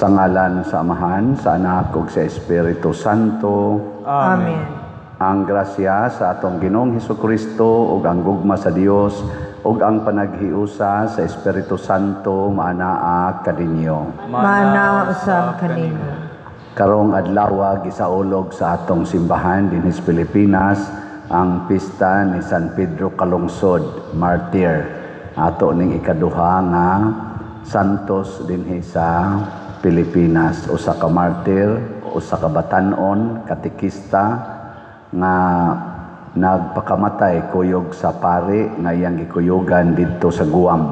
Sa ngalan sa Amahan, sa Anak ug sa Espiritu Santo. Amen. Ang grasya sa atong Ginoong Hesukristo ug ang gugma sa Dios ug ang panaghiusa sa Espiritu Santo maanaa kaninyo. Maanaa usab kanimo. Karong adlaw, gisaulog sa atong simbahan dinhi sa Pilipinas ang pista ni San Pedro Calungsod, martyr. Ato ning ikaduha nga santos dinhi sa Pilipinas, usa ka martyr, usa ka batan-on, katekista nga nagpakamatay kuyog sa pari nga iyang gikuyugan didto sa Guam.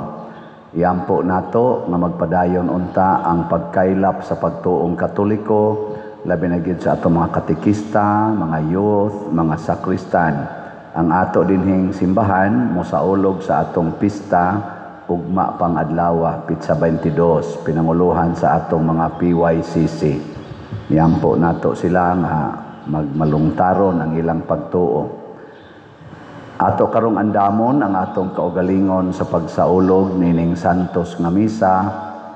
Iampo nato nga magpadayon unta ang pagkaylap sa pagtuong Katoliko, labi na gyud sa atong mga katekista, mga youth, mga sakristan. Ang ato dinhing simbahan mosaulog sa atong pista ugma pang adlaw, petsa 22, pinanguluhan sa atong mga PYCC. Iampo nato sila nga magmalungtaron ang ilang pagtuo. Ato karong andamon ang atong kaugalingon sa pagsaulog nining santos nga misa,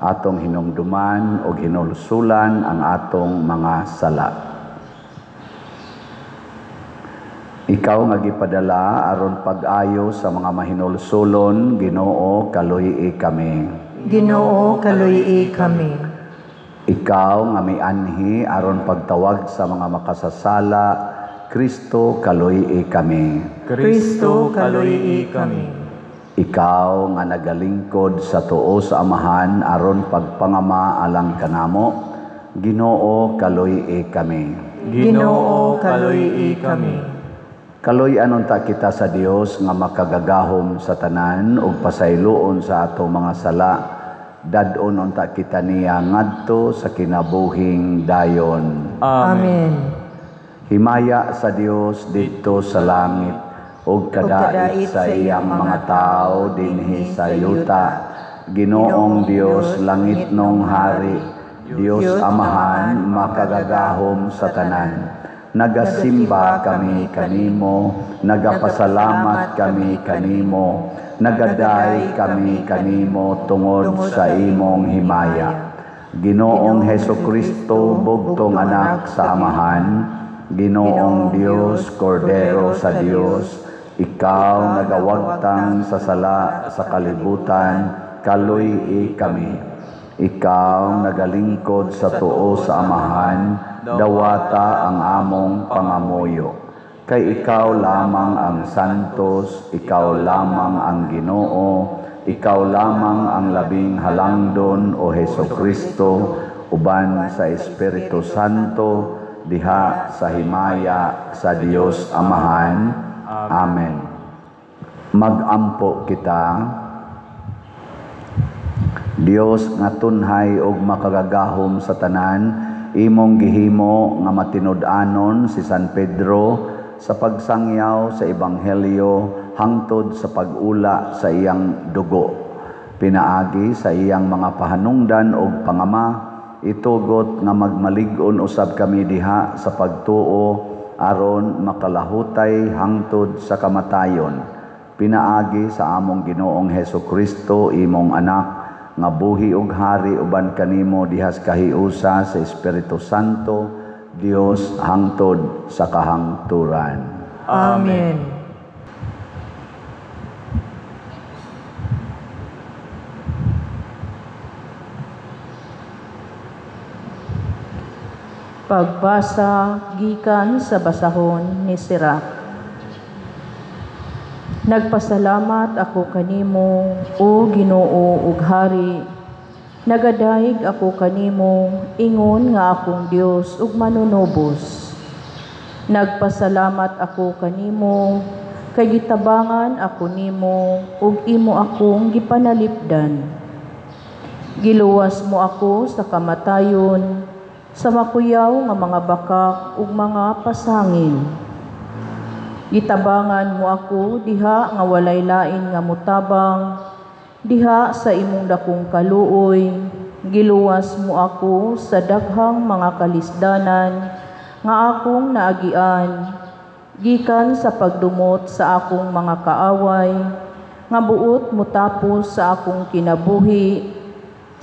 atong hinumduman og hinulsulan ang atong mga sala. Ikaw nga gipadala aron pag-ayo sa mga mahinulsulon, Ginoo, kaluy-i kami. Ginoo, kaluy-i kami. Ikaw nga mianhi aron pagtawag sa mga makasasala, Kristo, kaluy-i kami. Kristo, kaluy-i kami. Ikaw nga nagalingkod sa tuo sa Amahan aron pagpangama alang kanamo, Ginoo, kaluy-i kami. Ginoo, kaluy-i kami. Kaluy-an unta kita sa Dios nga makagagahom sa tanan ug pasayloon sa atong mga sala. Dad-on unta kita niya ngadto sa kinabuhing dayon. Amen. Himaya sa Dios didto sa langit ug kadait sa iyang mga tawo dinhi sa yuta. Ginoong Dios, langitnong hari, Dios Amahan, makagagahom sa tanan. Nagasimba kami kanimo, nagapasalamat kami kanimo, nagaday kami kanimo tungod sa imong himaya. Ginoong Hesukristo, bugtong anak sa Amahan, Ginoong Dios, Kordero sa Dios, ikaw nagawagtang sa sala sa kalibutan, kaluy-i kami. Ikaw nagalingkod sa tuo sa Amahan, dawata ang among pangamuyo. Kay ikaw lamang ang santos, ikaw lamang ang Ginoo, ikaw lamang ang labing halangdon, o Hesukristo, uban sa Espiritu Santo, diha sa himaya sa Dios Amahan. Amen. Magampo kita. Dios nga tunhay og makagagahom sa tanan, imong gihimo nga matinud-anon si San Pedro sa pagsangyaw sa ebanghelyo hangtod sa pag-ula sa iyang dugo. Pinaagi sa iyang mga pahanungdan og pangama, itugot nga magmalig-on usab kami diha sa pagtuo aron makalahutay hangtod sa kamatayon. Pinaagi sa among Ginoong Hesukristo, imong anak, nga buhi og hari uban kanimo diha sa kahiusa sa Espiritu Santo, Dios hangtod sa kahangturan. Amen. Pagbasa gikan sa basahon ni Sirach. Nagpasalamat ako kanimo, o Ginoo ug Hari. Nagadayeg ako kanimo, ingon nga akong Dios ug manunubos. Nagpasalamat ako kanimo, kay gitabangan ako nimo ug imo akong gipanalipdan. Giluwas mo ako sa kamatayon, sa makuyaw nga mga bakak ug mga pasangil. Gitabangan mo ako diha nga walay lain nga mutabang, diha sa imong dakong kaluoy. Giluwas mo ako sa daghang mga kalisdanan nga akong naagian, gikan sa pagdumot sa akong mga kaaway, nga buot motapos sa akong kinabuhi.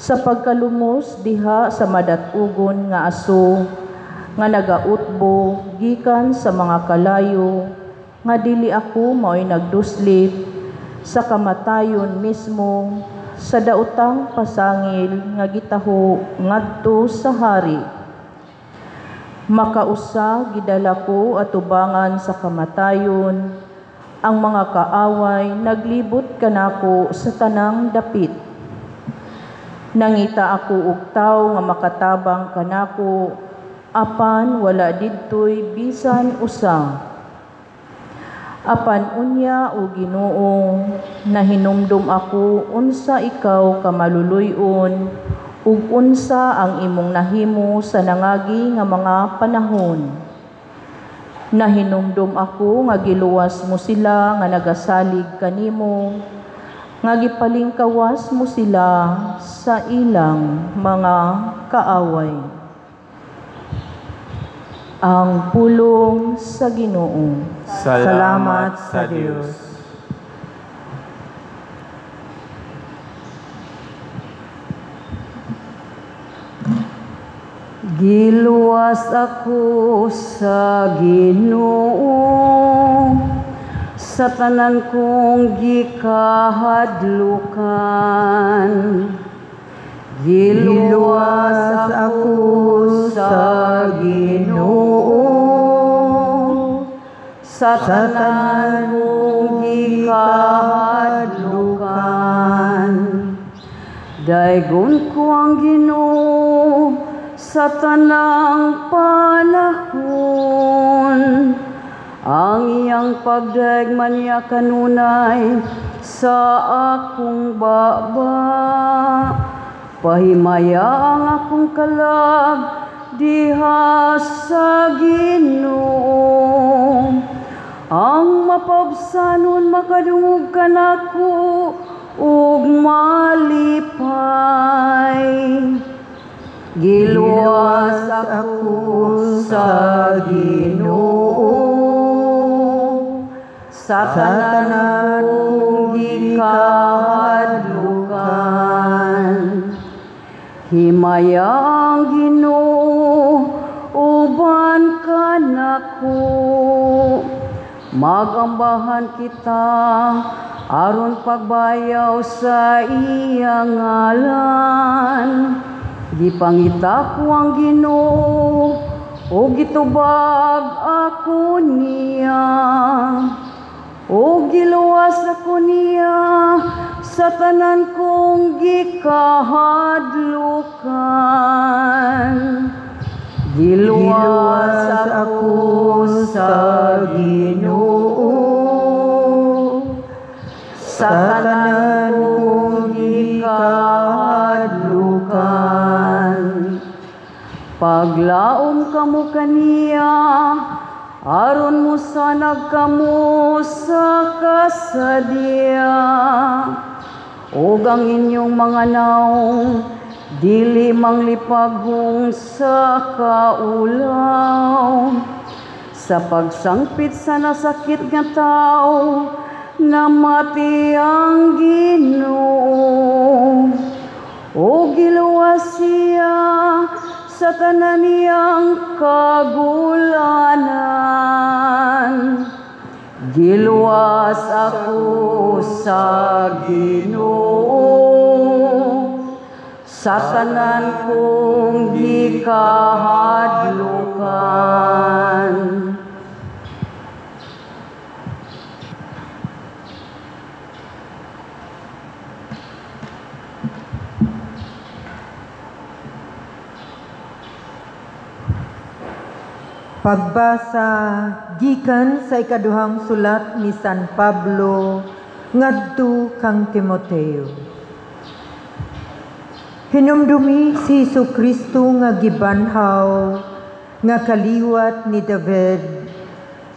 Sa pagkalumos diha sa madat-ugon nga aso nga nagautbo gikan sa mga kalayo nga dili ako maoy nagduslit sa kamatayon mismo sa daotang pasangil nga gitaho ngadto sa hari. Makausa gidala ko atubangan sa kamatayon, ang mga kaaway naglibot kanako sa tanang dapit. Nangita ako og tawo nga makatabang kanako, apan wala didtoy bisan usa. Apan unya, o Ginoo, nahinumdum ako unsa ikaw ka maluluy-on ug unsa ang imong nahimo sa nangagi nga mga panahon. Nahinumdum ako nga giluwas mo sila nga nagasalig kanimo, nga gipalingkawas mo sila sa ilang mga kaaway. Ang pulong sa Ginoo. Salamat sa Dios. Giluwas ako sa Ginoo sa tanan kong gikahadlukan. Giluwas ako sa Ginoo sa tanan kong gikahadlukan. Daygon ko ang Ginoo sa tanang panahon. Ang iyang pagdaig man niya kanunay sa akong baba. Pahimaya ang akong kalag diha sa Ginoo. Ang mapabsanon makadungog kanako ug malipay. Giluwas ako sa Ginoo sa tanan kong gikahadlukan. Himaya ang Ginoo uban kanako. Magambahan kita aron pagbayaw sa iyang ngalan. Gipangita ko ang Ginoo ug gitubag ako niya. O giluwas ako niya sa tanan kong gikahadlukan. Giluwas ako sa Ginoo sa tanan kong gikahadlukan. Paglaom kamo kaniya, aron mosanag kamo sa kasadya. Ug ang inyong mga nawong dili manglipagong sa kaulaw. Sa pagsangpit sa nasakit nga tawo, namati ang Ginoo. O giluwas siya sa tanan niyang kagulanan. Giluwas ako sa Ginoo sa tanan kong gikahadlukan. Pagbasa gikan sa ikaduhang sulat ni San Pablo ngadto kang Timoteo. Hinumdumi si Jesucristo nga gibanhaw nga kaliwat ni David,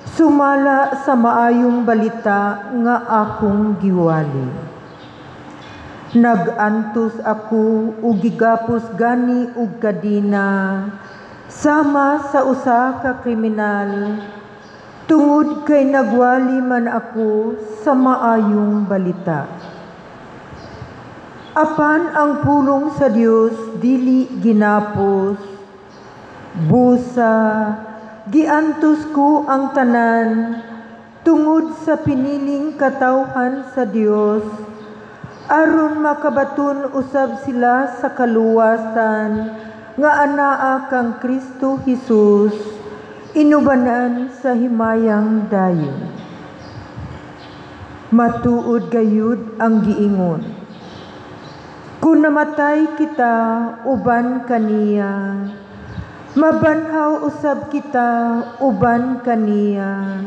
sumala sa maayong balita nga akong giwali. Nag-antos ako ug gigapos gani og kadina sama sa usa ka kriminal, tungod kay nagwali man ako sa maayong balita. Apan ang pulong sa Dios dili ginapos. Busa, giantos ko ang tanan tungod sa piniling katawhan sa Dios, aron makabaton usab sila sa kaluwasan nga anaa kang Kristo Jesus, inubanan sa himayang dayon. Matuod gayud ang giingon, kung namatay kita uban kaniya, mabanhaw usab kita uban kaniya.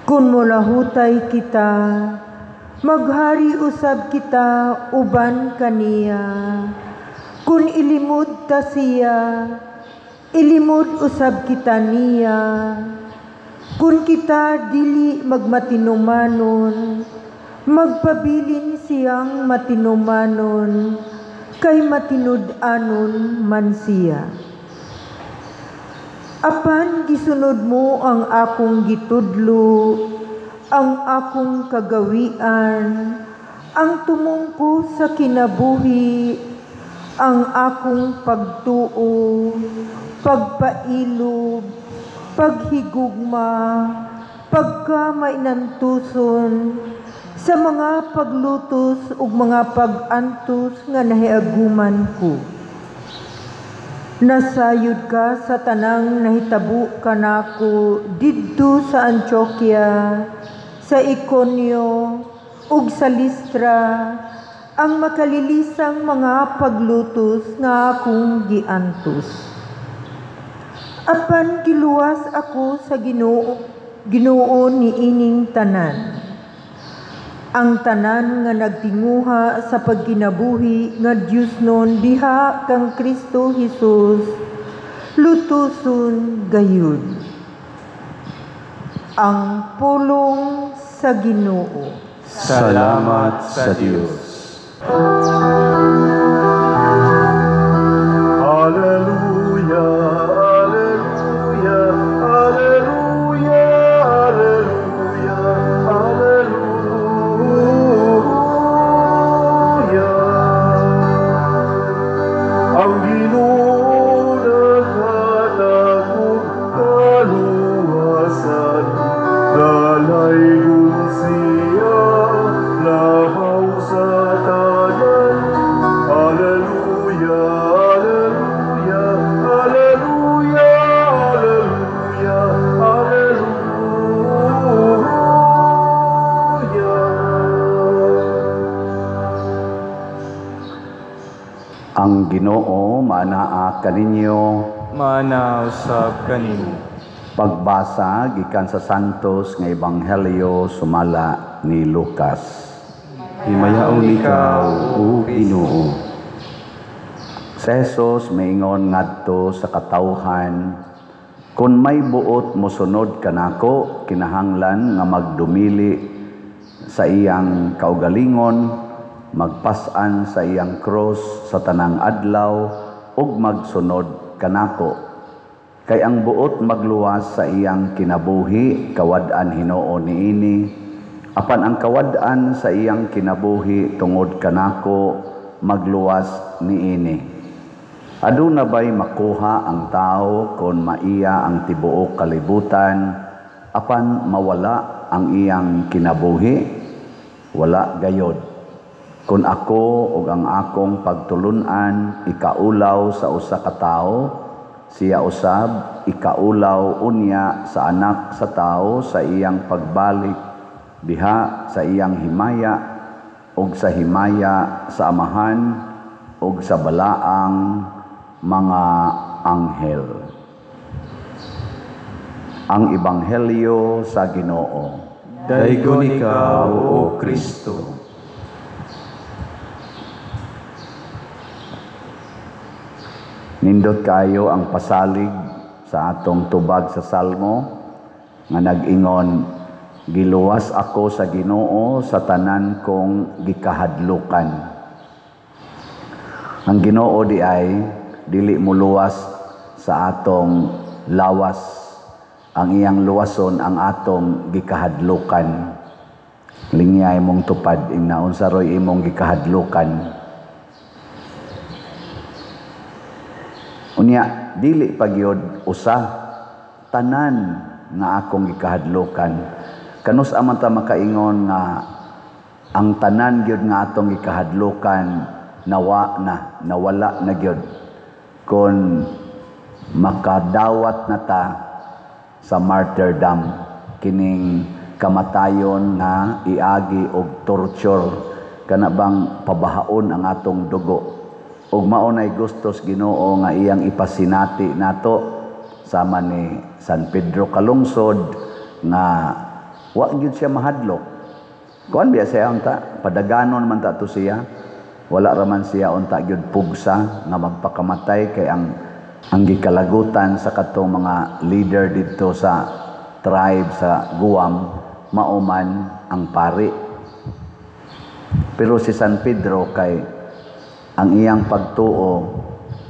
Kung molahutay kita, maghari usab kita uban kaniya. Kung ilimod ta siya, ilimod usab kita niya. Kung kita dili magmatinumanon, magpabilin siyang matinumanon, kay matinud-anon man siya. Apan gisunod mo ang akong gitudlo, ang akong kagawian, ang tumong ko sa kinabuhi, ang akong pagtuo, pagpailob, paghigugma, pagkamainantuson, sa mga paglutos ug mga pag-antos nga nahiaguman ko. Nasayod ka sa tanang nahitabo kanako didto sa Antioquia, sa Iconio ug sa Listra, ang makalilisang mga paglutos nga akong giantos. Apan giluwas ako sa Ginoo niining tanan. Ang tanan nga nagtinguha sa pagkinabuhi nga Diyosnon diha kang Kristo Hesus, lutuson gayud. Ang pulong sa Ginoo. Salamat sa Dios. Alleluia, alleluia, alleluia, alleluia, alleluia. Ang Ginoo naghatag og kaluwasan, dalaygon siya labaw sa tanan. Alleluia, alleluia, alleluia, alleluia, alleluia. Ang Ginoo maanaa kaninyo, Maanaa usab kanimo. Pagbasa gikan sa Santos nga Ebanghelyo sumala ni Lucas. Himayaon ikaw, o Ginoo. Si Jesus maingon ngadto sa katawhan, kung may buot mosunod kanako, kinahanglan nga magdumili sa iyang kaugalingon, magpas-an sa iyang krus sa tanang adlaw ug magsunod kanako. Kay ang buot magluwas sa iyang kinabuhi, kawad-an Hinoo niini. Apan ang kawad-an sa iyang kinabuhi tungod kanako, magluwas niini. Aduna bay makuha ang tao kon maiya ang tibuok kalibutan, apan mawala ang iyang kinabuhi? Wala gayod. Kon ako ug ang akong pagtulun-an ikaulaw sa usa ka tawo, siya usab ikaulaw unya sa anak sa tawo sa iyang pagbalik diha sa iyang himaya ug sa himaya sa Amahan ug sa balaang mga anghel. Ang Ebanghelyo sa Ginoo. Daygon ikaw, O Kristo. Nindot kayo ang pasalig sa atong tubag sa Salmo nga nag-ingon, giluwas ako sa Ginoo sa tanan kong gikahadlukan. Ang Ginoo di ay dili muluwas sa atong lawas. Ang iyang luwason ang atong gikahadlukan. Lingyay mong tupad ingna unsa roy imong gikahadlukan. Unya dili pa gyud usa, tanan nga akong gikahadlokan. Kanus-a man ta makaingon nga ang tanan gyud nga atong gikahadlokan nawa na, nawala na gyud, kon makadawat na ta sa martyrdom, kining kamatayon nga iagi og torture, kana bang pabahaon ang atong dugo? Ug mao nay gustos Ginoo nga iyang ipasinati nato sama ni San Pedro Calungsod nga wa gyud siya mahadlok. Kuan biya siya unta, padaganon man ta to siya. Wala ra man siya unta gyud pugsa nga magpakamatay, kay ang gikalagutan sa katong mga leader didto sa tribe sa Guam mao man ang pari. Pero si San Pedro, kay ang iyang pagtuo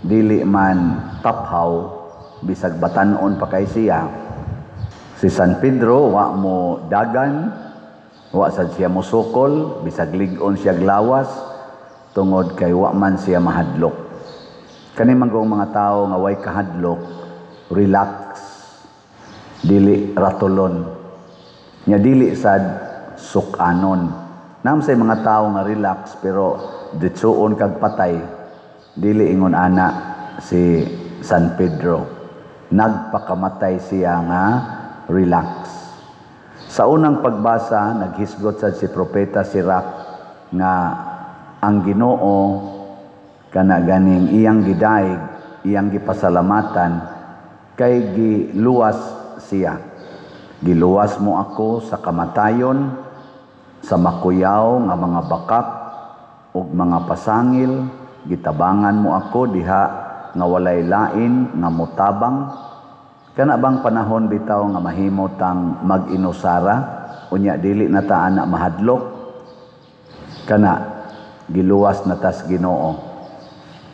dili man taphaw, bisag batan-on pa kay siya. Si San Pedro wa mo dagan, wa sad siya mosukol bisag lig-on siya lawas, tungod kay wa man siya mahadlok. Kani manggong mga tawo nga way kahadlok, relax, dili ratulon, nya dili sad sukanon. Nam say mga tawo nga relax pero ditsuon kag patay. Dili ingon ana si San Pedro. Nagpakamatay siya nga relax. Sa unang pagbasa, naghisgot sad si Propeta Sirach nga ang Ginoo kana ganing iyang gidayeg, iyang gipasalamatan kay giluwas siya. Giluwas mo ako sa kamatayon, sa makuyaw nga mga bakak ug mga pasangil, gitabangan mo ako diha nga walay lain nga motabang. Kana bang panahon bitaw nga mahimo tang mag-inusara, unya dili na ta ana mahadlok? Kana giluwas na tas Ginoo.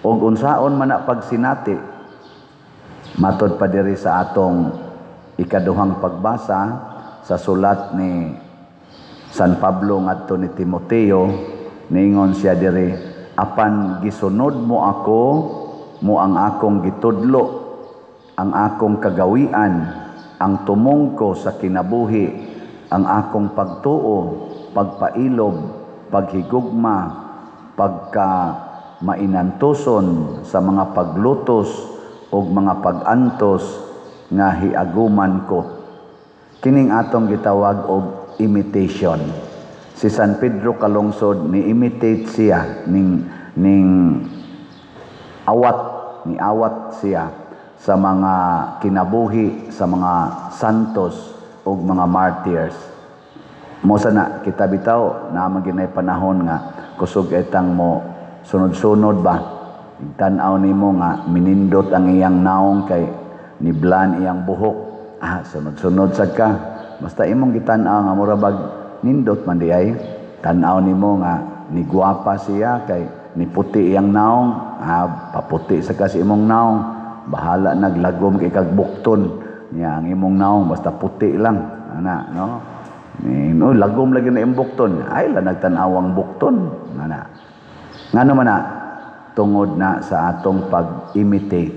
Og unsaon man na pagsinati, matod pa diri sa atong ikaduhang pagbasa sa sulat ni San Pablo ngadto ni Timoteo, niingon siya diri, apan gisunod mo ako, mo ang akong gitudlo, ang akong kagawian, ang tumong ko sa kinabuhi, ang akong pagtuo, pagpailob, paghigugma, pagka mainantuson sa mga paglutos ug mga pag-antos nga hiaguman ko. Kining atong gitawag og imitation. Si San Pedro Calungsod ni imitate siya ning awat, ni awat siya sa mga kinabuhi sa mga santos ug mga martyrs. Mo sana kita bitaw naa man ginay panahon nga kusog etang mo sunod-sunod ba, tan-aw nimo nga minindot ang iyang naong kay niblan iyang buhok, sunod-sunod sad ka. Basta imong gitan-aw nga mura bag nindot man di ay, tan-aw nimo nga niguwapa siya kay niputi iyang naong, paputi sa kasi imong naong, bahala naglagom kay kag bukton niya ang imong naong, basta puti lang ana, no? No, lagom lagi na imong bukton, ay la nagtan-awang bukton ana. Ngano man na tungod na sa atong pag-imitate.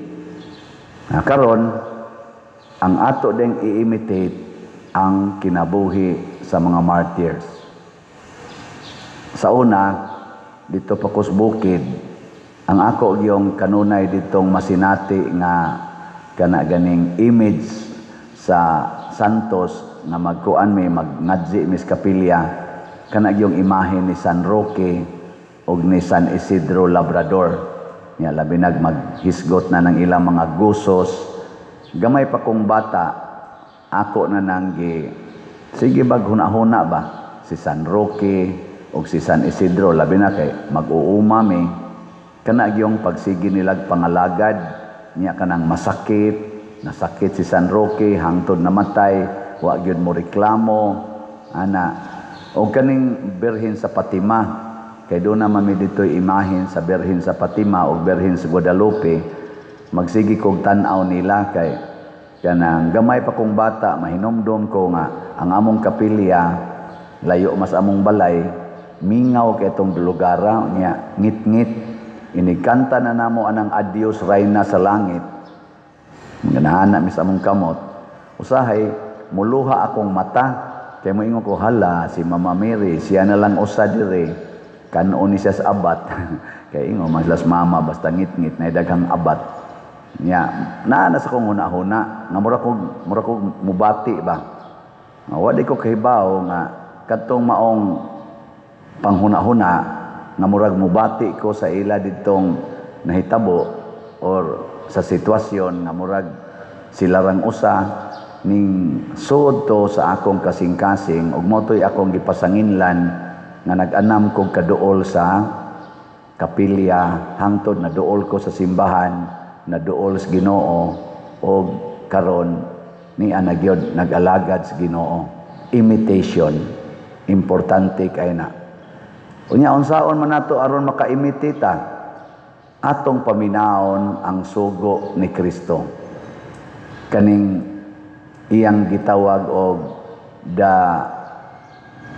Na karon ang ato ding i-imitate ang kinabuhi sa mga martyrs. Sa una, dito pa kus bukid, ang ako gyong kanunay ditong masinati nga kana ganing image sa santos nga magkuan mi magngadzi mis kapilya, kana gyong imahe ni San Roque og ni San Isidro Labrador. Nya labi nag maghisgot na ng ilang mga gusos. Gamay pa kong bata, ako na nang gi sige bag huna-huna ba si San Roque og si San Isidro, labi na kay mag-uuma mi, kana gyong pagsige nilag pangalagad niya kanang masakit, nasakit si San Roque hangtod namatay, wa gyud mo reklamo ana. Og kaning Birhen sa Fatima, kay doon naman mi dito'y imahen sa Birhen sa Fatima og Birhen sa Guadalupe, magsige kog tan-aw nila kay kanang gamay pa kong bata, mahinomdom ko nga ang among kapilya layo mas among balay, mingaw kay itong lugara niya, ngit-ngit inigkanta na namo anang Adios Reyna sa langit. Mga mi sa among kamot. Usahay muluha akong mata kay moingon ko, hala, si Mama Mary, siya na lang usa dire, kanon ni siya sa abat. Kay ingon man sila sa mama, basta ngit-ngit na daghang abat. Nya naa na sa kong huna-huna nga mura kog mubati ba. Nga wa di ko kahibaw nga kadtong maong panghuna-huna nga murag mubati ko sa ila didtong nahitabo or sa sitwasyon nga murag sila rang usa ning suod to sa akong kasing-kasing ug mao to'y akong gipasanginlan nga nag-anam kog kaduol sa kapilya hangtod na duol ko sa simbahan, na duol sa Ginoo, og karon ni ana gyud nag-alagad sa Ginoo. Imitation, importante kay na. Unya, unsaon man nato aron maka-imitate ta? Atong paminaon ang sugo ni Kristo, kaning iyang gitawag og the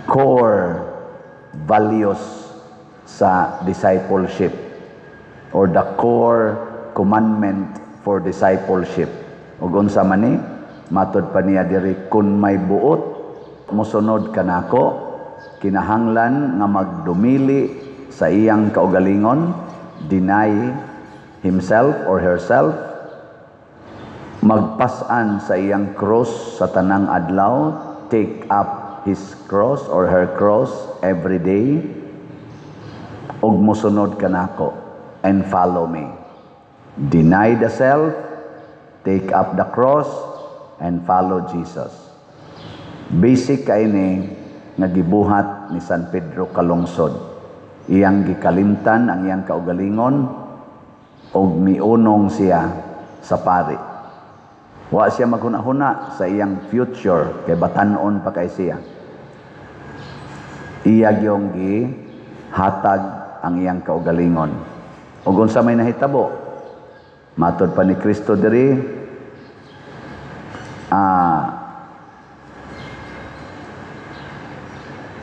core values sa discipleship or the core commandment for discipleship. Ug unsa man ni? Matod pa niya diri, kun may buot mosunod kanako, kinahanglan nga magdumili sa iyang kaugalingon, deny himself or herself, magpas-an sa iyang cross sa tanang adlaw, take up his cross or her cross every day, ug mosunod kanako, and follow me. Deny the self, take up the cross, and follow Jesus. Basic kay ni nga gibuhat ni San Pedro Calungsod. Iyang gikalimtan ang iyang kaugalingon ug miunong siya sa pari. Wa siya maghuna-huna sa iyang future kay batan-on pa kay siya. Iya gyong gihatag ang iyang kaugalingon. Ug unsa may nahitabo? Matod pa ni Kristo diri,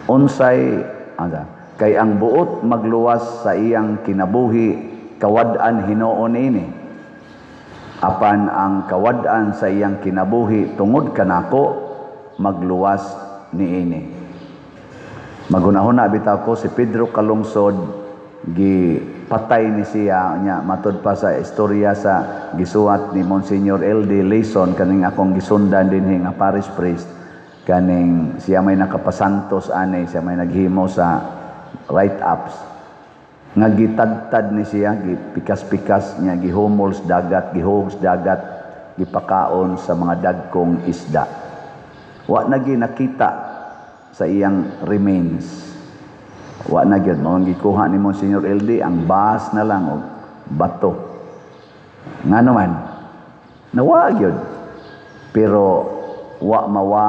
unsay kay ang buot magluwas sa iyang kinabuhi, kawad-an hinuon ini, apan ang kawad-an sa iyang kinabuhi tungod kanako, magluwas niini. Maghunahuna bitaw ko, si Pedro Calungsod, gipatay ni siya nya. Matod pa sa istorya sa gisuwat ni Monsignor L.D. Layson, kaning akong gisundan dinhi nga parish priest, kaning siya may nakapasantos ani, siya may naghimo sa write-ups, nga gitadtad ni siya, gipikas-pikas niya, gihumol sa dagat, gihog sa dagat, gipakaon sa mga dagkong isda. Wa na nakita sa iyang remains. Wa na gyud mao gikuha ni Monsignor LD ang bas na lang og bato. Ngano man nawa gyud, pero wa mawa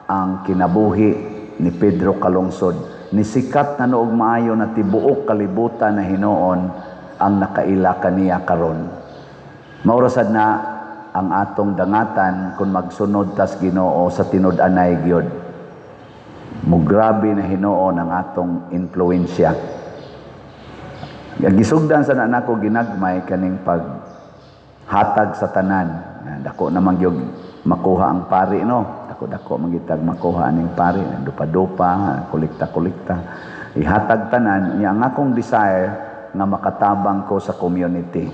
ang kinabuhi ni Pedro Calungsod. Nisikat na noog maayo na tibuok kalibutan na hinuon ang nakaila kaniya karon. Maurasad na ang atong dangatan kung magsunod tas Ginoo sa tinud-anay gyud. Mugrabe na hinuon ang atong impluwensya. Gisugdan sa nako ginagmay kaning paghatag sa tanan. Dako naman gyud makuha ang pari, no? Dako-dako magitag makuha aning pari, dupa-dupa, kolekta-kolekta. Ihatag tanan niya. Ang akong desire nga makatabang ko sa community.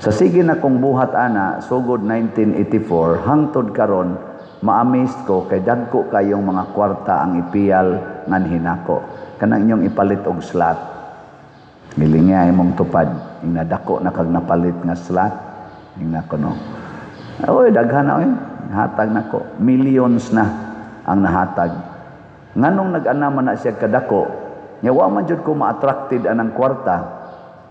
Sa sige na kong buhat ana, sugod 1984 hangtod karon, ma-amazed ko kay dagko kayong mga kwarta ang ipiyal ngan hinako. Kanang inyong ipalit og slot. Gilinga imong tupad, ing nadako na kag napalit nga slot, ing nako, no. Oy, daghan na oy. Hatag nako, millions na ang nahatag. Nganong nag-ana man na siya kadako, nya wa man jud ko ma-attracted anang kwarta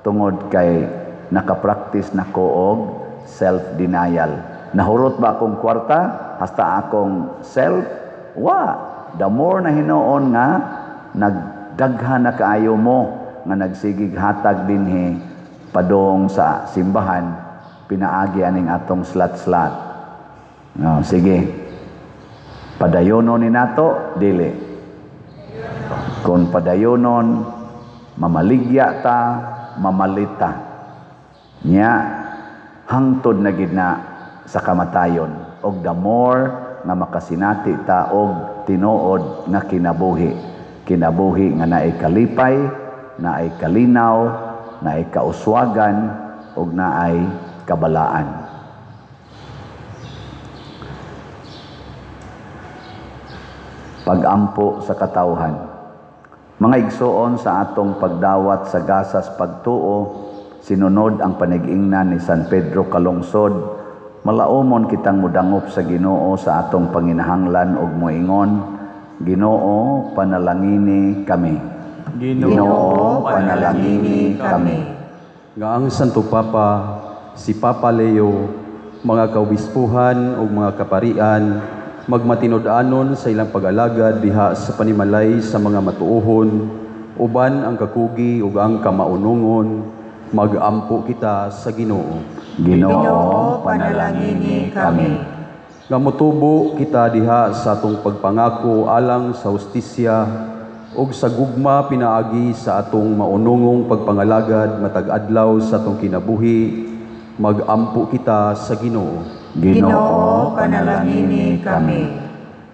tungod kay nakapractice nako og self-denial. Nahurot ba akong kwarta hasta akong self? Wa. The more na hinuon nga nagdaghan na kaayo mo nga nagsigig hatag dinhi padong sa simbahan, pinaagi aning atong slot-slot. No, sige. Padayonon ni nato, dili. Kung padayonon, mamaligya ta, mamalita. Nya, Hangtod na gid na sa kamatayon. Og the more nga makasinati ta og tinuod nga kinabuhi. Kinabuhi nga naay kalipay, naay kalinaw, naay kauswagan, ug naay kabalaan. Pagampo sa katawhan. Mga igsoon, sa atong pagdawat sa gasas pagtuo, sinunod ang panigingnan ni San Pedro Calungsod, malaumon kitang mudangop sa Ginoo sa atong panginahanglan ug moingon, Ginoo, panalangini kami. Ginoo, panalangini kami. Nga ang Santo Papa, si Papa Leo, mga kaobispuhan ug mga kaparian, magmatinud-anon sa ilang pag-alagad diha sa panimalay sa mga matuohon, uban ang kakugi ug ang kamaunongon, magampo kita sa Ginoo. Ginoo, panalangini kami. Nga motubo kita diha sa atong pagpangako alang sa hustisya ug sa gugma pinaagi sa atong maunongong pagpangalagad matag adlaw sa atong kinabuhi, magampo kita sa Ginoo. Ginoo, panalangini kami.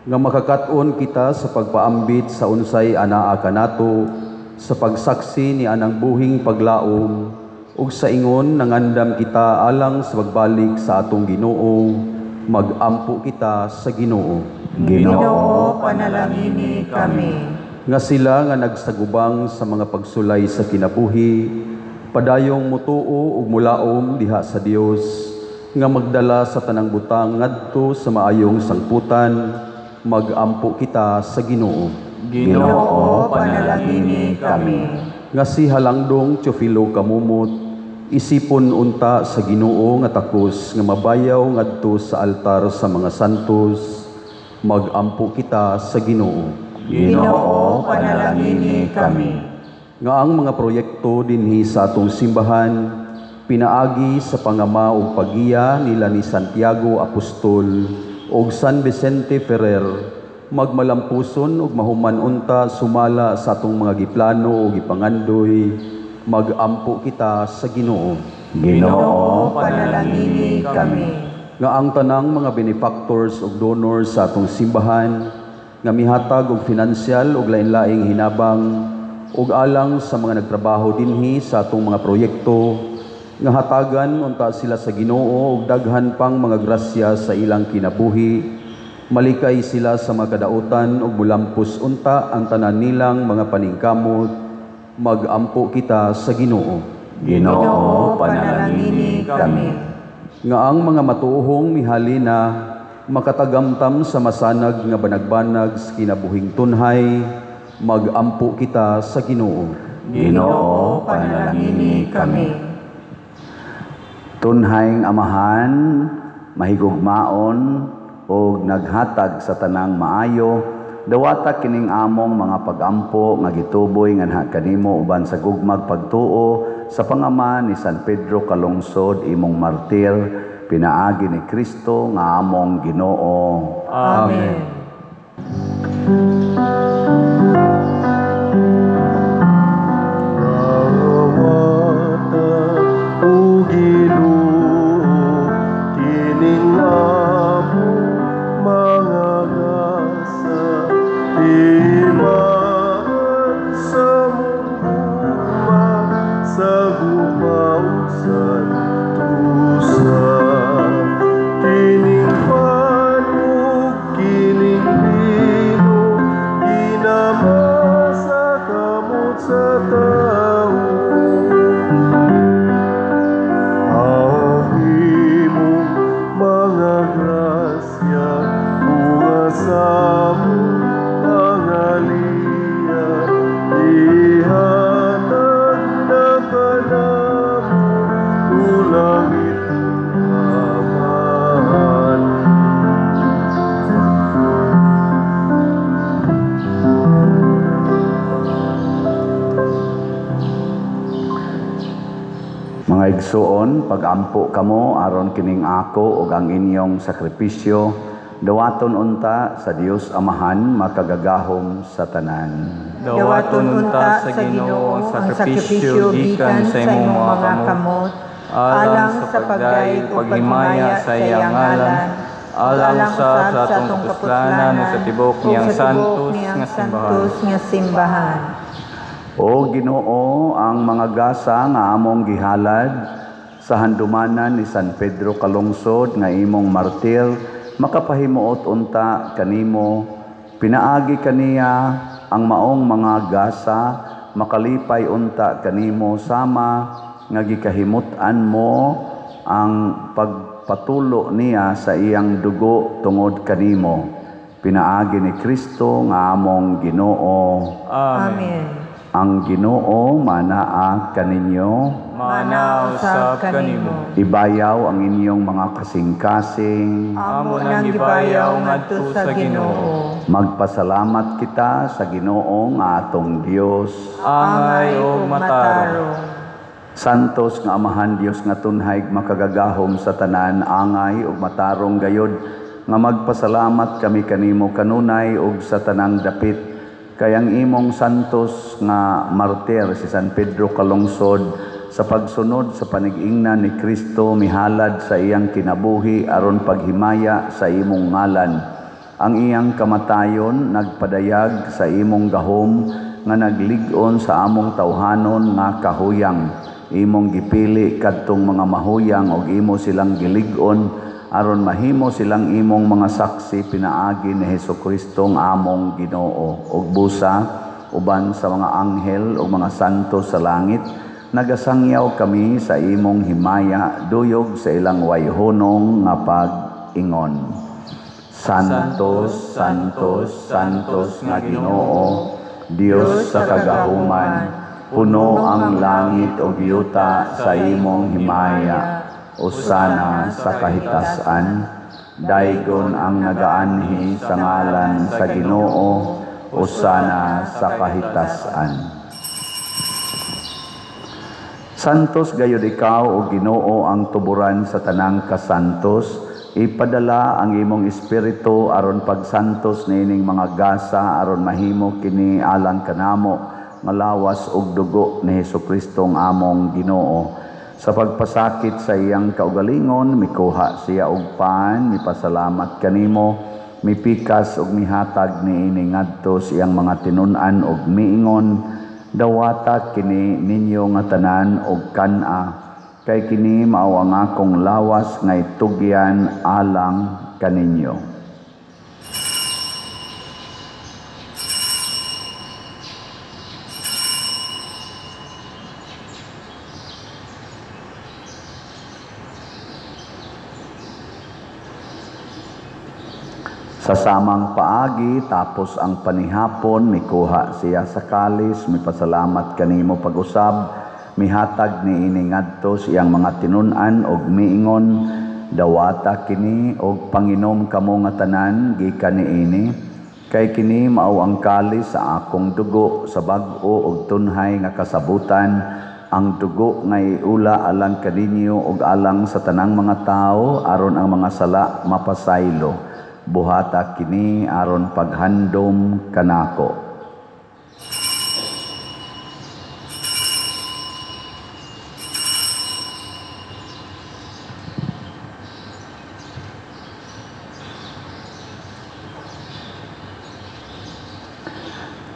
Nga makakat-on kita sa pagpaambit sa unsay anaa kanato, sa pagsaksi ni anang buhing paglaom, ug sa ingon nangandam kita alang sa pagbalik sa atong Ginoo, magampo kita sa Ginoo. Ginoo, panalangini kami. Nga sila nga nagsagubang sa mga pagsulay sa kinabuhi, padayong mutuo ug mulaom diha sa Dios, nga magdala sa tanang butang ngadto sa maayong sangputan, magampo kita sa Ginoo. Ginoo, panalangini kami. Nga si Halangdong Teofilo Camomot, isipon unta sa Ginoo nga takos nga mabayaw ngadto sa altar sa mga santos, magampo kita sa Ginoo. Ginoo, panalangini kami. Nga ang mga proyekto dinhi sa atong simbahan pinaagi sa pangama ug paggiya nila ni Santiago Apostol ug San Vicente Ferrer, magmalampuson ug mahuman unta sumala sa atong mga giplano ug gipangandoy, magampo kita sa Ginoo. Ginoo, panalangini kami. Nga ang tanang mga benefactors ug donors sa atong simbahan nga mihatag og finansyal ug lain-laing hinabang ug alang sa mga nagtrabaho dinhi sa atong mga proyekto, nga hatagan unta sila sa Ginoo ug daghan pang mga grasya sa ilang kinabuhi, malikay sila sa mga kadautan ug mulampos unta ang tanan nilang mga paningkamot, magampo kita sa Ginoo. Ginoo, panalangini kami. Nga ang mga matuohong mihalina makatagamtam sa masanag nga banagbanag sa kinabuhing tunhay, magampo kita sa Ginoo. Ginoo, panalangini kami. Tunhayng Amahan, mahigugmaon og naghatag sa tanang maayo, dawata kining among mga pagampo nga gituboy nganha kanimo uban sa gugmag pagtuo sa pangama ni San Pedro Calungsod, imong martir, pinaagi ni Kristo nga among Ginoo. Amen. Mga igsuon, pagampo kamo aron kining ako ug ang inyong sakripisyo dawaton unta sa Dios Amahan makagagahom sa tanan. Dawaton unta sa Ginoo ang sakripisyo gikan sa imong mga kamot, Alang sa pagdayeg ug paghimaya sa iyang ngalan, alang usab sa atong kapuslanan ug sa tibuok niyang santos nga simbahan. O Ginoo, ang mga gasa nga among gihalad sa handumanan ni San Pedro Calungsod nga imong martir, makapahimuot unta kanimo, pinaagi kaniya ang maong mga gasa, makalipay unta kanimo sama nga gikahimut-an mo ang pagpatulo niya sa iyang dugo tungod kanimo. Pinaagi ni Kristo nga among Ginoo. Amen. Ang Ginoo manaa kaninyo, manaa usab kanimo. Ibayaw ang inyong mga kasing-kasing. Amo nang gibayaw ngadto sa Ginoo. Magpasalamat kita sa Ginoo nga atong Dios. Angay ug matarong. Santos nga Amahan Dios nga tunhay makagagahom sa tanan, angay ug matarong gayod nga magpasalamat kami kanimo kanunay ug sa tanang dapit. Kay ang imong santos nga martir si San Pedro Calungsod sa pagsunod sa panigingnan ni Kristo mihalad sa iyang kinabuhi aron paghimaya sa imong ngalan. Ang iyang kamatayon nagpadayag sa imong gahom nga naglig-on sa among tawhanon nga kahuyang. Imong gipili kadtong mga mahuyang og imo silang gilig-on aron mahimo silang imong mga saksi pinaagi ni Hesukristo nga among Ginoo. Og busa uban sa mga anghel ug mga santo sa langit, nagasangyaw kami sa imong himaya duyog sa ilang wayhonong nga pag-ingon. Santos, Santos, Santos nga Ginoo, Dios sa kagahuman, puno ang langit ug yuta sa imong himaya. Usana sa kahitasan, daygon ang nagaanhi sa ngalan sa Ginoo, usana sa kahitasan. Santos gayud ikaw o Ginoo ang tuburan sa tanang kasantos, ipadala ang imong espiritu aron pagsantos niining mga gasa aron mahimo kini alang kanamo nga lawas ug dugo ni Hesukristo ang among Ginoo. Sa pagpasakit sa iyang kaugalingon, mikuha siya og pan, mipasalamat kanimo, mipikas og mihatag niini ngadto sa iyang mga tinun-an og miingon, dawata kini ninyo nga tanan og kan-a, kay kini mao ang akong lawas nga itugyan alang kaninyo. Sa samang paagi, tapos ang panihapon, mikuha siya sa kalis, mipasalamat kanimo pag-usab, mihatag niini ngadto sa iyang mga tinun-an og miingon, dawata kini og panginom kamo nga tanan gikan niini, kay kini mao ang kalis sa akong dugo sa bag-o og tunhay nga kasabutan, ang dugo nga iula alang kaninyo og alang sa tanang mga tawo aron ang mga sala mapasaylo. Buhata kini aron paghandom kanako.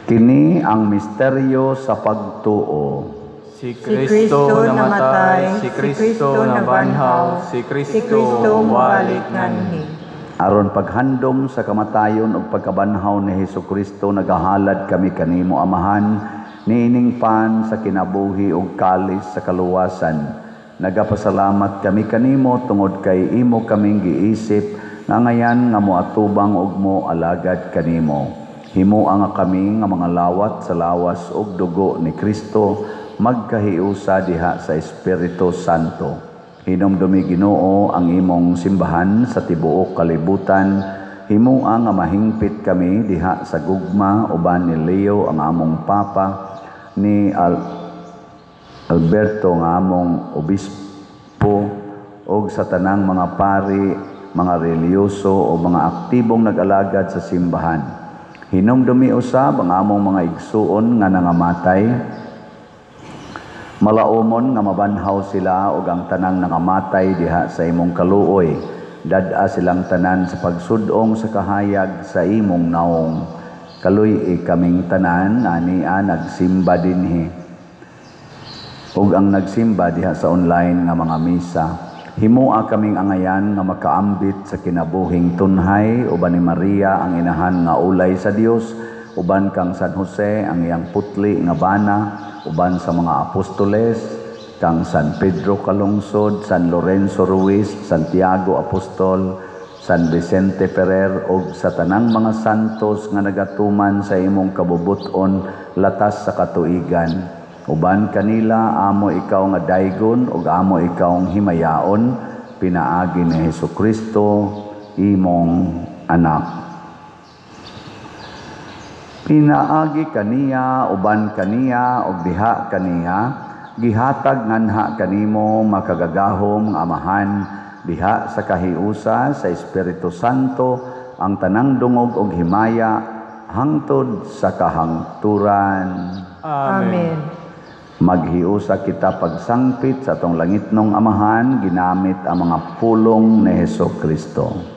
Kini ang misteryo sa pagtuo. Si Kristo namatay, si Kristo nabanhaw, si Kristo mobalik nganhi. Aron paghandom sa kamatayon ug pagkabanhaw ni Hesukristo, nagahalad kami kanimo Amahan niining pan sa kinabuhi ug kalis sa kaluwasan. Nagapasalamat kami kanimo tungod kay imo kaming giisip nga ngayan nga moatubang ug mo alagad kanimo. Himoa nga kami nga mga lawat sa lawas ug dugo ni Kristo, magkahiusa diha sa Espiritu Santo. Hinumdumi Ginoo ang imong simbahan sa tibuok kalibutan. Himoa nga mahingpit kami diha sa gugma uban ni Leo ang among Papa, ni Alberto nga among obispo, og sa tanang mga pari, mga relihiyoso o mga aktibong nag-alagad sa simbahan. Hinumdumi usab ang among mga igsuon nga nangamatay. Malaumon nga mabanhaw sila ug ang tanang nangamatay diha sa imong kaluoy. Dad-a silang tanan sa pagsudong sa kahayag sa imong naong. Kaluy-i kaming tanan ania nagsimba dinhi ug ang nagsimba diha sa online nga mga misa. Himoa kaming angayan nga makaambit sa kinabuhing tunhay uban ni Maria ang inahan nga ulay sa Dios, uban kang San Jose ang iyang putli nga bana, uban sa mga apostoles, kang San Pedro Calungsod, San Lorenzo Ruiz, Santiago Apostol, San Vicente Ferrer ug sa tanang mga santos nga nagatuman sa imong kabubut-on latas sa katuigan. Uban kanila amo ikaw nga daygon ug amo ikaw himayaon, pinaagi ni Hesukristo imong anak. Pinaagi kaniya, uban kaniya ug diha kaniya, gihatag nganha kanimo makagagahom nga Amahan diha sa kahiusa sa Espiritu Santo ang tanang dungog ug himaya hangtod sa kahangturan. Amen. Maghiusa kita pagsangpit sa atong langitnong Amahan ginamit ang mga pulong ni Hesukristo.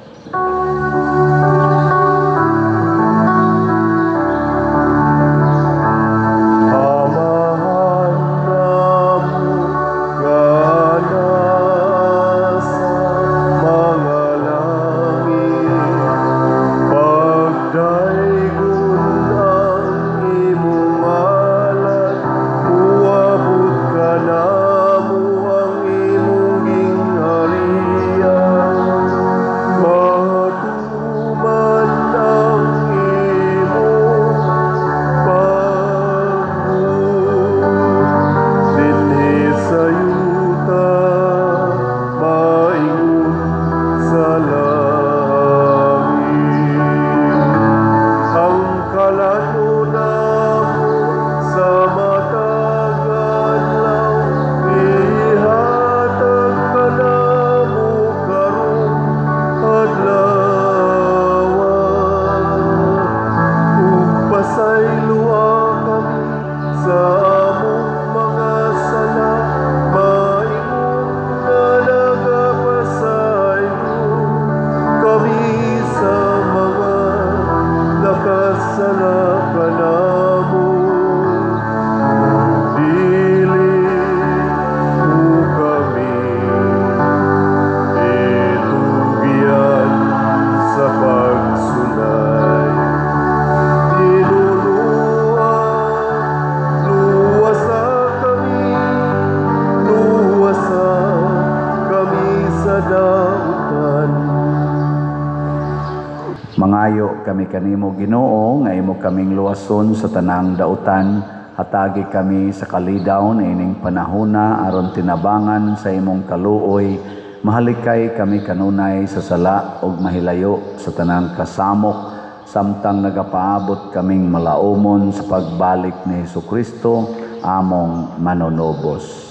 Mangayo kami kanimo Ginoo nga imo kaming luwason sa tanang dautan, hatagi kami sa kalidaw niining panahona aron tinabangan sa imong kaluoy, mahalikay kami kanunay sa sala ug mahilayo sa tanang kasamok samtang nagapaabot kaming malaumon sa pagbalik ni Hesukristo among manunubos.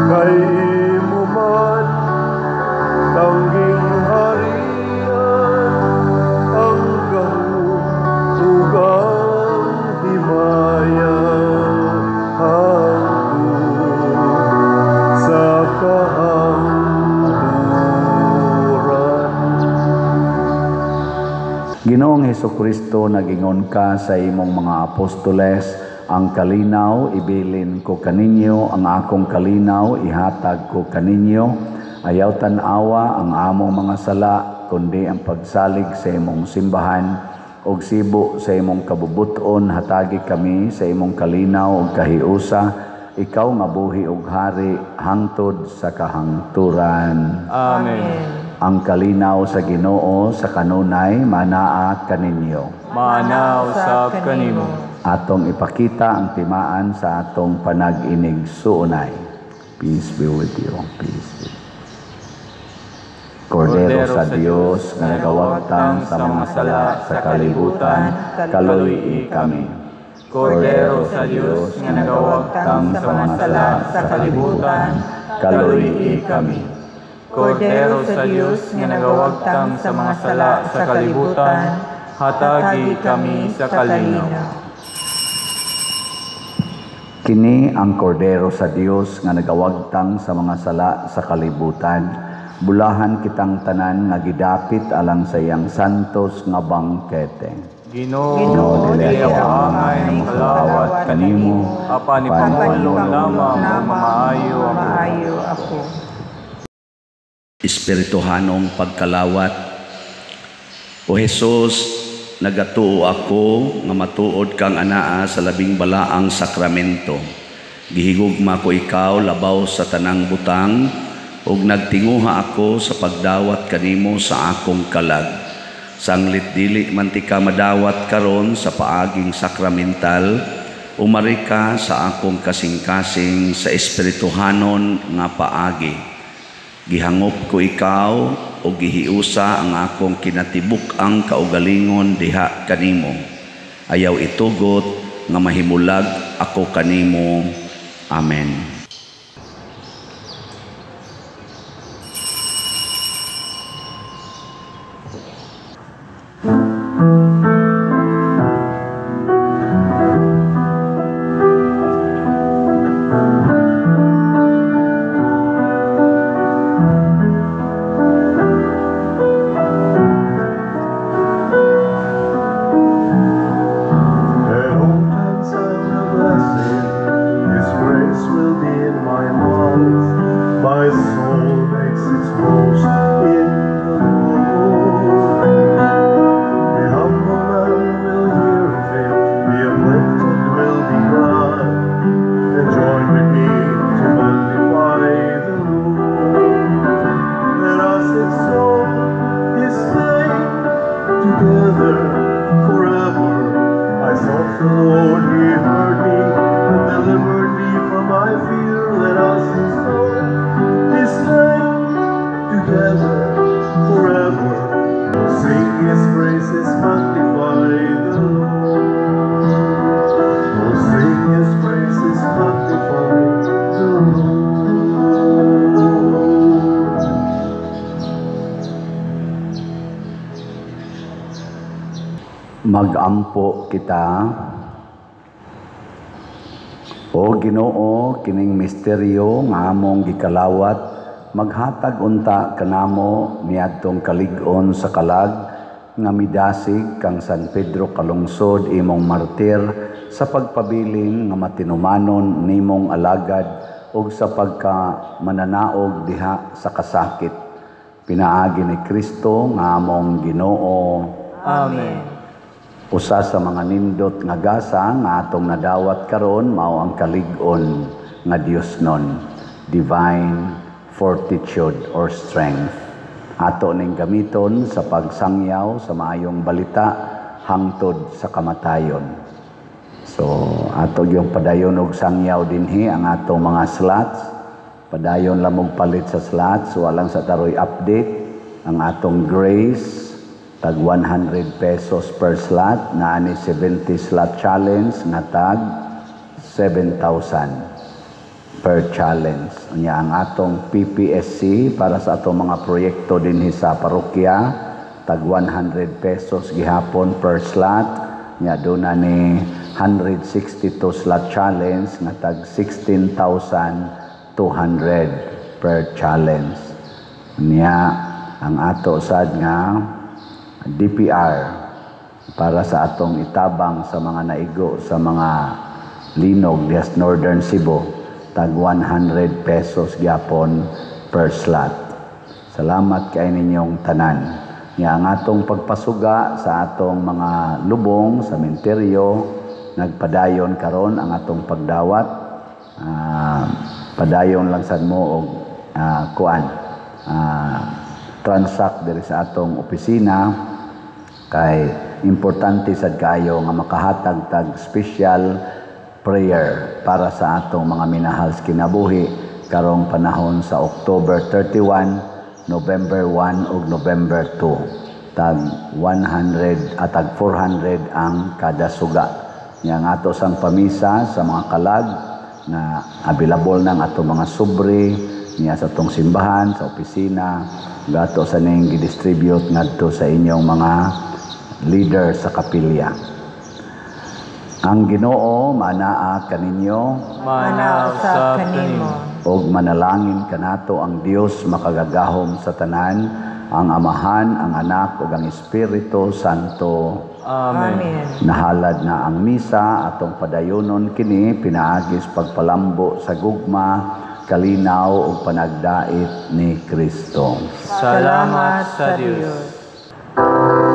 Kay imo man tangging harian ang gahom ug ang himaya hangtod sa kahangturan. Ginoong Hesukristo, nagingon ka sa imong mga apostoles, ang kalinaw ibilin ko kaninyo, ang akong kalinaw ihatag ko kaninyo. Ayaw tan-awa ang among mga sala, kundi ang pagsalig sa imong simbahan og sibo sa imong kabubuton. Hatagi kami sa imong kalinaw ug kahiusa, ikaw nga buhi ug hari hangtod sa kahangturan. Amen. Ang kalinaw sa Ginoo sa kanunay manaa kaninyo. Maanaa usab kanimo. Atong ipakita ang timaan sa atong panag-inig suunay. Peace be with you. Peace be. Kordero sa Dios nga nagawagtang sa mga sala sa kalibutan, kaluy-i kami. Kordero sa Dios nga nagawagtang sa mga sala sa kalibutan, kaluy-i kami. Kordero sa Dios nga nagawagtang sa mga sala sa kalibutan, hatagi kami sa kalinaw. Kini ang kordero sa Dios nga nagawagtang sa mga sala sa kalibutan. Bulahan kitang tanan nga gidapit alang sa iyang santos nga bangkete. Ginoo, dili ako angay nga makalawat kanimo, apan ipangulong lamang ug mamaayo ako. Maayo ako. Espirituhanong pagkalawat. O Hesus, nagatuo ako nga matuod kang anaa sa labing balaang sakramento. Gihigugma ko ikaw labaw sa tanang butang ug nagtinguha ako sa pagdawat kanimo sa akong kalag. Sanglit dili man ti ka madawat karon sa paaging sakramental, umari ka sa akong kasing-kasing sa espirituhanon nga paagi. Gihangop ko ikaw o gihiusa ang akong kinatibuk-ang kaugalingon diha kanimo. Ayaw itugot nga mahimulag ako kanimo. Amen. At all times I will bless him, his grace will be in my mouth. My soul makes its boast in the Lord. The humble man will hear of it, the afflicted will be glad, and join with me to magnify the Lord. Let us exalt his name together forever. I sought the Lord, he heard me, and delivered me from my fear. Let us exalt his name together forever. Sing his praises, magnify the Lord. Oh, sing his praises, magnify the Lord. Magampo kita. O Ginoo, kining misteryo nga among gikalawat, maghatag unta kanamo niadtong kalig-on sa kalag nga midasig kang San Pedro kalungsod imong martir sa pagpabilin nga matinumanon nimong alagad ug sa pagkamananaog diha sa kasakit. Pinaagi ni Kristo nga among Ginoo. Amen. Usa sa mga nindot nga gasa nga atong nadawat karon mao ang kalig-on nga Dios nun, divine fortitude or strength. Ato ning gamiton sa pagsangyaw sa maayong balita hangtod sa kamatayon. So ato yung padayon og sangyaw dinhi ang atong mga slots. Padayon lamog palit sa slots, walang sa taroy update ang atong grace tag 100 pesos per slot, naani 70 slot challenge nga tag 7,000 per challenge. Unya ang atong PPSC para sa atong mga proyekto dinhi sa parokya tag 100 pesos gihapon per slot. Nya doon ni 162 slot challenge nga tag 16,200 per challenge. Nya ang ato sad nga DPR para sa atong itabang sa mga naigo sa mga linog diha sa Northern Cebu tag 100 pesos gyapon per slot. Salamat kay ninyong tanan. Nya ang atong pagpasuga sa atong mga lubong sa menteryo nagpadayon karon ang atong pagdawat. Padayon lang sad mo og kuan transact diri sa atong opisina kay importante sad kaayo nga makahatag tag special prayer para sa atong mga minahal sa kinabuhi karong panahon sa October 31, November 1 ug November 2. Tag 100 at tag 400 ang kada suga. Nya ang ato sang pamisa sa mga kalag na available nang ato mga sobre niya sa atong simbahan, sa opisina, gato sa ning gidistribute ngadto sa inyong mga leader sa kapilya. Ang Ginoo maanaa kaninyo. Maanaa usab kanimo. Ug manalangin kanato ang Dios makagagahom sa tanan, ang Amahan, ang Anak ug ang Espiritu Santo. Amen. Amen. Nahalad na ang misa, atong padayonon kini pinaagi sa pagpalambo sa gugma, kalinaw ug panagdait ni Kristo. Salamat sa Dios. Amen.